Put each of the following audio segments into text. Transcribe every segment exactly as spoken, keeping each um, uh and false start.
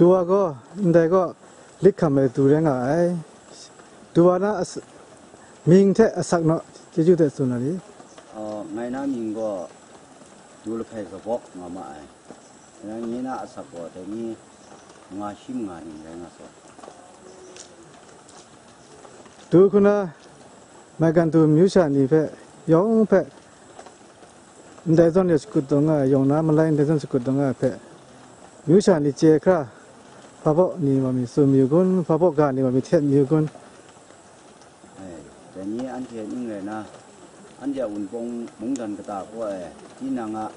Du wa gaw ndai gaw lit hkam ai du rai nga ai. Du wa na as-, mying hte asak naw chyeju hte tsun na li? Aw, ngai na mying gaw Du Lahpai Kabawk nga ma ai. Ngai na asak gaw dai ni nga shi manga ning rai nga sai. Du hku na maigan du amyu sha ni hpe yawng hpe ndai zawn ya shakut dawng nga ai, yawng na malai ndai zawn shakut dawng nga ai hpe, amyu sha ni chye hkra, hpa baw ni wa mi tsun mayu kun, hpa baw ga ni wa mi htet mayu kun? Ai, dai ni anhte ning rai na, anhte a Wunpawng mungdan kata kaw ai, tinang a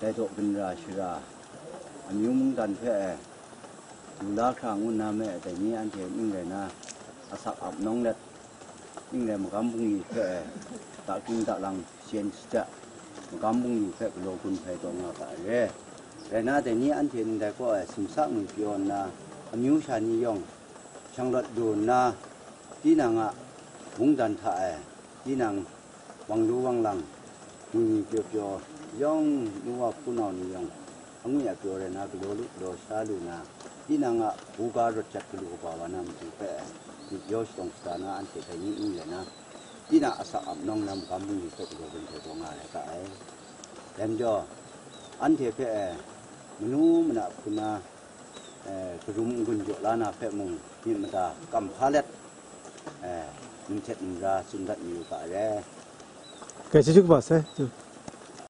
dai daw ginra shara, amyu mungdan hpe ai, lu la hkra ngu nna me, dai ni anhte ning rai na, asak ap nawng let, ning rai magam bungli hpe ai, takring taklang shayen shaja, magam bungli hpe galaw gun hpai taw nga ga ai re. Rai na, dai ni anhte ndai kaw ai simsa ngwi pyaw nna, amyu sha ni yawng shanglawt lu nna, tinang a mungdan hta e, tinang wang lu wang lang, ngwi ngwi pyaw pyaw, yawng nu wa hpunau ni yawng, angwi a pyaw rai na, galaw lu, galaw sha lu na, tinang a buga rawt jat galu kaba wa na matu hpe, myit yaw shadawng shada na, anhte hpe myit mi rai na, tinang asak ap nawng na magam bungli hpe galaw gun hpe taw nga rai ga ai. Dai majaw, anhte hpe e, manu mana hku na, e, karum n-gun jaw la na hpe mung, myit mada kam hpa let, e, ninghtet ningra tsun dat mayu ga ai re. Kai chyeju kaba sai.